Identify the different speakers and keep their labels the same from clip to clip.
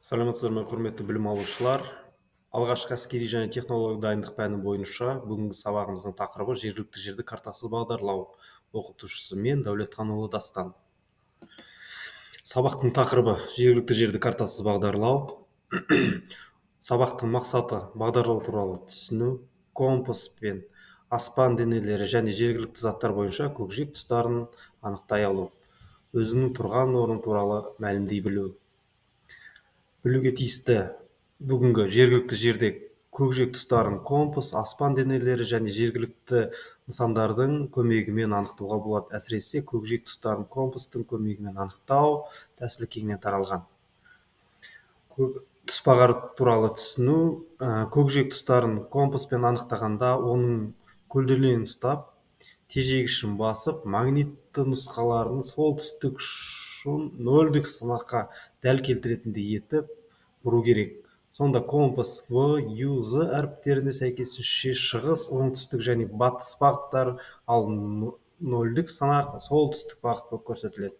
Speaker 1: Саламатсыздар ма, құрметті білім алушылар! Алғашқы әскери және технологиялық дайындық пәні бойынша бүгінгі сабағымыздың тақырыбы жергілікті жерді картасыз бағдарлау. Оқытушысы мен, Дәулетханұлы Дастан. Сабақтың тақырыбы жергілікті жерді картасыз бағдарлау. Сабақтың мақсаты: бағдарлау туралы түсіну, компас пен аспан денелері және жергілікті заттар бойынша көкжиек тұстарын анықтай алу, өзіңнің тұрған орның туралы мәлімдей білу. Білуге тиісті: бүгінгі жергілікті жерде көкжиек тұстарын компас, аспан денелері және жергілікті нысандардың көмегімен анықтауға болады. Әсіресе көкжиек тұстарын компастың көмегімен анықтау тәсілі кеңінен таралған. Тұсбағар туралы түсіну: көкжиек тұстарын компаспен анықтағанда, оның көлденең ұстап, тежегішін басып, магнитті нұсқаларын солтүстік ұшын нөлдік сынаққа дәл келтіретіндей етіп бұру керек. Сонда компас В, Ю, З әріптеріне сәйкесінше шығыс, оңтүстік және батыс бағыттар, ал нөлдік сынақ солтүстік бағыт болып көрсетіледі.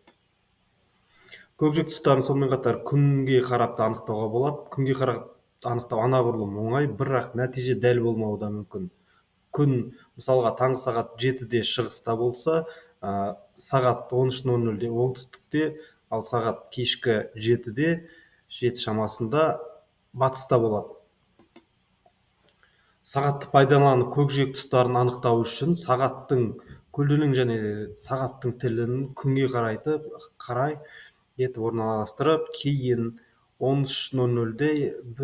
Speaker 1: Көкжиек тұстарын сонымен қатар күнге қарап та анықтауға болады. Күнге қарап анықтау анағұрлым оңай, бірақ нәтиже дәл болмауы да мүмкін. Күн, мысалға, таңғы сағат 7-де шығыста болса, сағат 13:00-де оңтүстікте, ал сағат кешкі 7-де, 7 шамасында батыста болады. Сағатты пайдаланып, көкжиек тұстарын анықтау үшін сағаттың көлденең және сағаттың тілін күнге қарайтып қарай етіп орналастырып, кейін 13:00-де,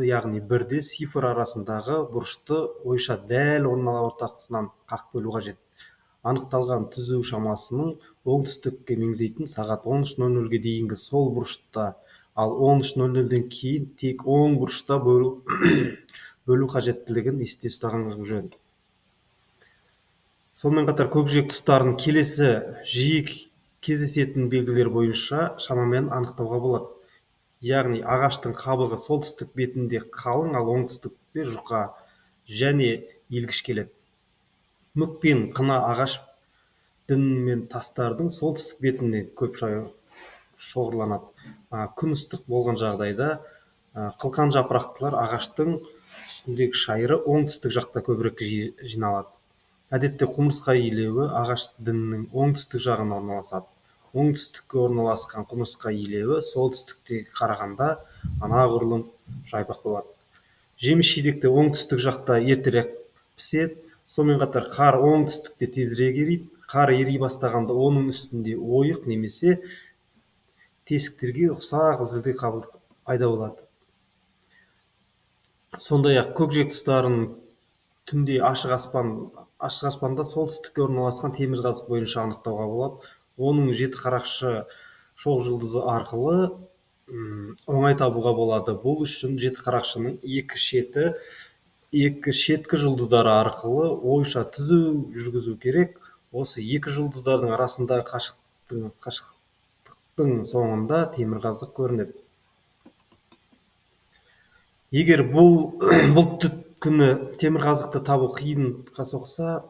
Speaker 1: яғни 1-де цифр арасындағы бұрышты ойша дәл ортасынан қағып бөлу қажет. Анықталған түзу шамасының оңтүстікке меңзейтін сағат 13:00-ге дейінгі сол бұрышта, ал 13:00-ден кейін тек оң бұрышта бөлу қажеттілігін есте ұстаған жөн. Сонымен қатар көкжиек тұстарын келесі жиі кездесетін белгілер бойынша шамамен анықтауға болады. Яғни ағаштың қабығы солтүстік бетінде қалың, ал оңтүстікте жұқа және иілгіш келеді. Мүк пен қына ағаш дін мен тастардың солтүстік бетінде көп шоғырланады. Күн ыстық болған жағдайда қылқан жапырақтылар ағаштың үстіндегі шайыры оңтүстік жақта көбірек жиналады. Әдетте құмырсқа илеуі ағаш діннің оңтүстік жағына орналасады. Оңтүстікке орналасқан құмырсқа илеуі солтүстіктегі қарағанда анағұрлым жайпақ болады. Жеміс жидекте оңтүстік жақта ертерек піседі. Сонымен қатар қар оңтүстікте тезірек ериді. Қар ери бастағанда, оның үстінде ойық немесе тесіктерге ұқсақ зілді қабық пайда болады. Сондай ақ көкжиек тұстарын түнде ашық аспанда солтүстікке орналасқан темірқазық бойынша анықтауға болады. Оның жеті қарақшы шоқжұлдызы арқылы оңай табуға болады. Бұл үшін жеті қарақшының екі шеткі жұлдыздары арқылы ойша түзу жүргізу керек. Осы екі жұлдыздардың арасындағы қашықтықтың соңында темірқазық көрінеді. Егер бұл бұлтты күні темірқазықты табу қиынға соқса,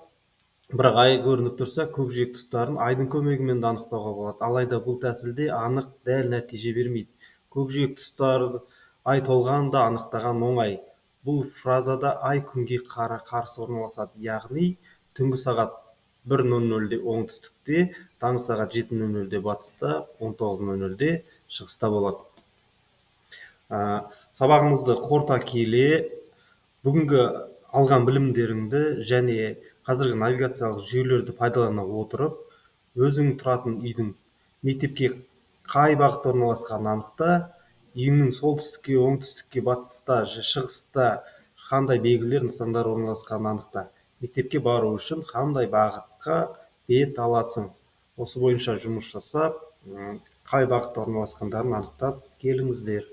Speaker 1: бірақ ай көрініп тұрса, көкжиек тұстарын айдың көмегімен де анықтауға болады. Алайда бұл тәсілде анық, дәл нәтиже бермейді. Көкжиек тұстарды ай толғанда анықтаған оңай. Бұл фазада ай күнге қарсы орналасады, яғни түнгі сағат 1:00-де оңтүстікте, таңғы сағат 7:00-де батыста, 19:00-де шығыста болады. Сабағымызды қорыта келе, бүгінгі алған білімдеріңді және қазіргі навигациялық жүйелерді пайдалана отырып, өзің тұратын үйдің мектепке қай бағытта орналасқанын анықта. Үйіңнің солтүстікке, оңтүстікке, батыста, шығыста қандай белгілер, нысандар орналасқанын анықта. Мектепке бару үшін қандай бағытқа бет аласың? Осы бойынша жұмыс жасап, қай бағытта орналасқандарын анықтап келіңіздер.